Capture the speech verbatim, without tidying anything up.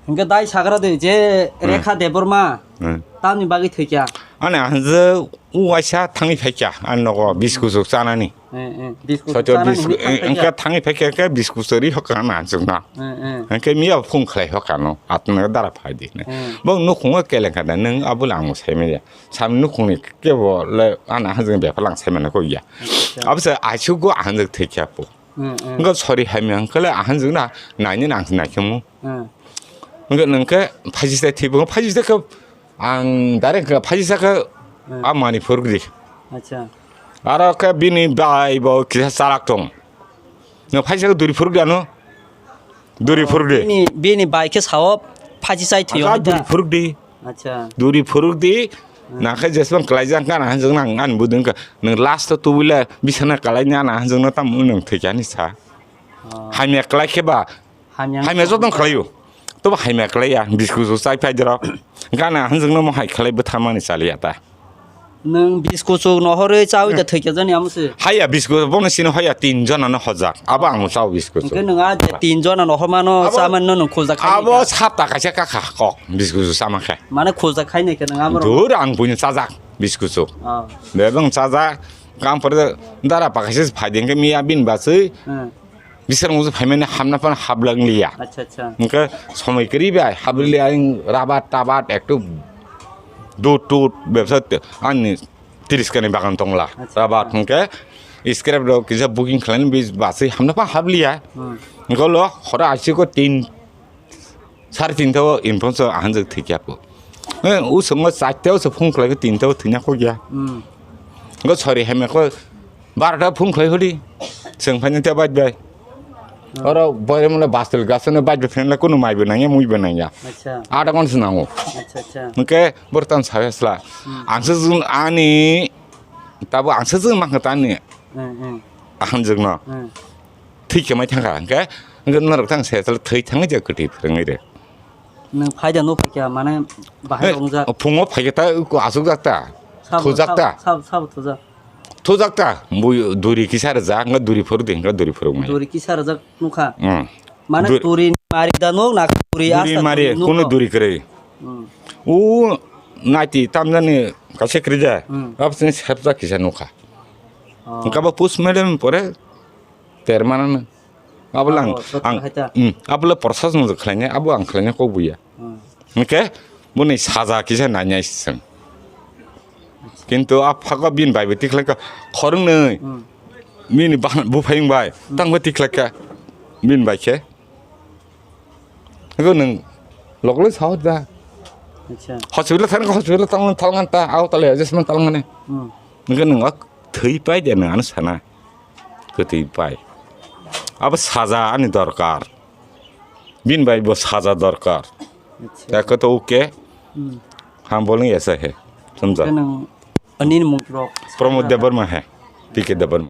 Hwnkhe dai sagra de je Hmm. Rekha Debbarma Hmm. tamni bagwi thwikha? Ani hanjwk uaisa thangwi phaikha ani nogo biskuchuk chanani. Eh, eh, biskuchuk Soito chanani bisku-, hwnwi thangwi eh, phaikha? Hwnkhe thangwi phaikha khe biskuchuk ri hokha na hanjwkno. Eh, eh. Hwnkhe miya phung khlai hokha no atna dara phai di. Eh. Bo nukhungo keleng kha da nwng abo le ang sai manya. Sam nukhungni kebo le ana hanjwk bepha lang sai manya kok ya. Acha. Abo se aisuk go hanjwk thwikha po. Hmm, hmm. Hwnkhe sori hamya hwnkhe le ahanjwk na naini nang naikhe mu. Hmm. Hwnkhe nwng khe phaisisa thwibo, phaisisa khe ang direct khe phaisisa khe Hmm. a Manipur di. Acha. Aro khe bini bai bo kisa chalak tong. Nwng phaisisa khe duri phuruk di ano. Duri phuruk di. Bini, bini bai khe sao phaisisa thwiyo Aka hai ta. Duri phuruk di. Acha. Duri phuruk di, Hmm. nang khe jeswng kwlaijak gana hanjwk nang ani buding kha. Nwng last o tubui le bisana kwlaini ana hanjwk no tamo nwng thwikha ni sa. Oh. Hamya kwlai khe ba, Hamya hamya no joto khlai o. Tobo hamya kwlai ya, biskuchuk chai phai dero. Gana hanjwk no mo hai khlai bwtharmani chaliya ta. Nwng biskuchuk nohorwi chawi da thwikha jani amo se. Haiya biskuchuk bono sino haiya tin jona no hojak. Abo ang chao biskuchuk. Hwnkhe nwng a je tin jona nohormano Abo, chamani no nwng khulja khai abo naikha. Sapta kaisa kakha kok biskuchuk sama khe. Mane khulja khai naikha nwng abo rok? Dur ang buino chajak biskuchuk. Oh. Bebang chajak kam pore dara pakaisa phai dengkhe miya bin basui. Hmm. Bisar mungsu phaimani hamna phano haplang liya. Acha, acha. Hwnkhe somoi kwrwi bai hapli liya ang rabat tabat ektu dut tut bebsa te-, ani tirish kani bagan tongla. Acha, rabat acha. Hwnkhe scrap rok kisa booking khlainani bis basui hamna phano hapliya. Hmm. Hwnkhe lo horo aisiko tin Sare tinta o info so ahanjak thwikya po. Eh, usongo charta o se phone khlai tinta o thwina kokya. Hmm. Go sorry heme ko barota phone khlai hodi. Seng phani te baj bai. Hmm. Oro boire mole bastel gasone baj bai phenla kunu mai bo nangya mui bo nangya. Acha. Ada kon se nango. Acha, acha. Hwnkhe bortan sabe sla. Hmm. Ang se jun ani tabo ang se jun makha tani. Hmm, hmm. Ahanjak no. Hmm. Thwi khe mai thangkha, hwnkhe, hwnkhe norok thang se, thwi thangwi je kwtwi phwrwngwi de. Nwng phaida no phaikha, mane bahai Eh, wngjak. Phungo phaikhe ta, aswk jak ta. Sabo, Thujak ta. Sabo, sabo, sabo thujak. Thujak ta, bui duri kisa rwjak, hwnkhe duri phuru de, hwnkhe duri phuru mai. Duri kisa rwjak nukha. Hmm. Mane Dur- duri mari da nuk na duri Duri asta mari, duri nuk kunu no. Duri kwrwi. Hmm. U naiti tamjani kaisa kwrwi de, Hmm. absini sepjak kisa nukha. Oh. Hwnkhe bo post mortem pore Ter manano. Abo lang, Abo, sotto ang, hai ta. Hmm, abo le process no khlainai, abo ang khlainai kok buya. Hmm. Hwnkhe, boni saja kisa nainai seng. Kintu a phago bin bai bo tikhlai kha, khoroknwi. Hmm. Bini ba-, buphayung bai, Hmm. tangbo tikhlai kha, bin bai khe. Ego nwng loklai sao da. Acha. Hospital thang, hospital tang, tang ta, au tale, jesman tang mane. Hmm. Ego nwng ok thwi pai de nwng ano sana. Kwtwi pai. Abo saja ani dorkar. Bini bai bo saja dorkar. Acha. Ya khe to uke. Hmm. Ham bolong ya sa he. Samja. Khe nwng ani ni mung rok. Pramod Debbarma he. P K Debbarma.